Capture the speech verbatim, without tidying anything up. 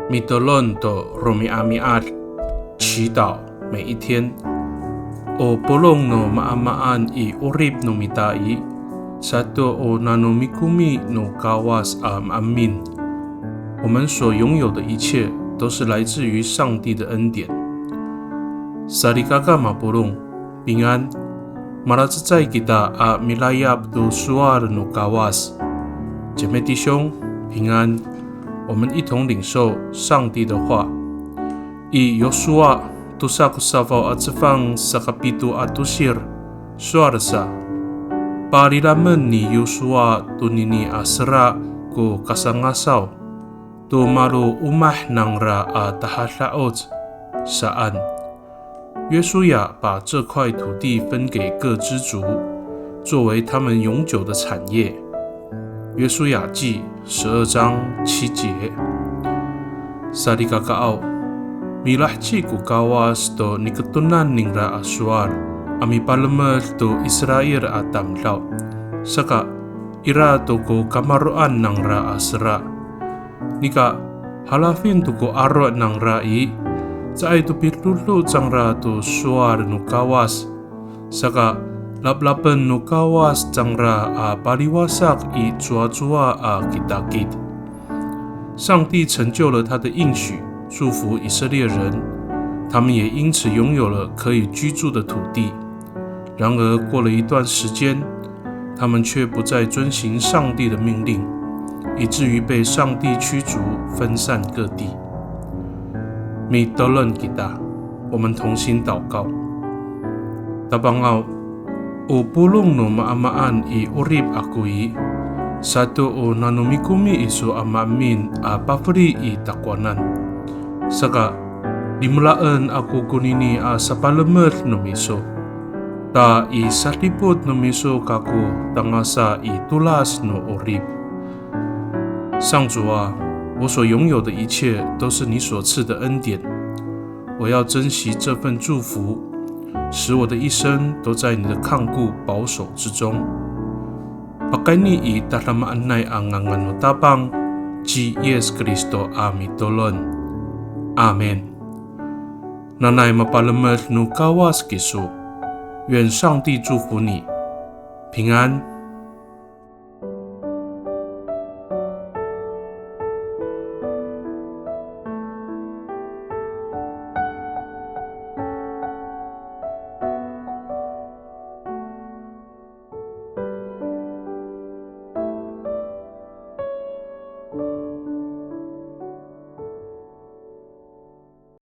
Mitolon to romi'ami'ad, 祈祷每一天。O polong no maamaan i 'orip no mita i, sato o nano mikomi no Kawas a maemin. 我们所拥有的一切都是来自于上帝的恩典。Salikaka mapolong, 平安。Malacecay kita a milayap to sowal no Kawas. 姐妹弟兄，平安。我们一同领受上帝的话。I Yosuwa tosa ko safaw a cefang sakapito a tosir, sowal sa. Palilamen ni Yosuwa tonini a sera ko kasangasaw, to malo omah nangra a tahada'oc, saan. 约书亚把这块土地分给各支族，作为他们永久的产业。约书亚记十二章七节。Salikakaaw, milaheci ko Kawas to niketonan ningra a sowal a mipalemed to Israil a tamdaw, saka ira to ko kamaro'an nangra a sera. Nika, halafin to ko aro' nangra i, caay to pidodo cangra to sowal no Kawas, saka laplapen no Kawas cangra a paliwasak i cowacowa a kitakit. 上帝成就了他的应许，祝福以色列人，他们也因此拥有了可以居住的土地。然而，过了一段时间，他们却不再遵行上帝的命令，以至于被上帝驱逐，分散各地。Mitolon kita, 我们同心祷告。Tapangaw, o polong no maamaan i 'orip ako i, sato o nano mikomi iso a maemin a pafeli i takowanan. Saka, limelaen ako konini a sapalemed no miso. Ta i sadipot no miso kako tangasa i tolas no 'orip. 上主啊，我所拥有的一切都是你所赐的恩典。我要珍惜这份祝福，使我的一生都在你的看顾保守之中。Pakayni i tadamaanay a ngangan no Tapang, ci Yis Kristo a mitolon. Amin. Nanay mapalemed no Kawas kiso. 愿上帝祝福你，平安。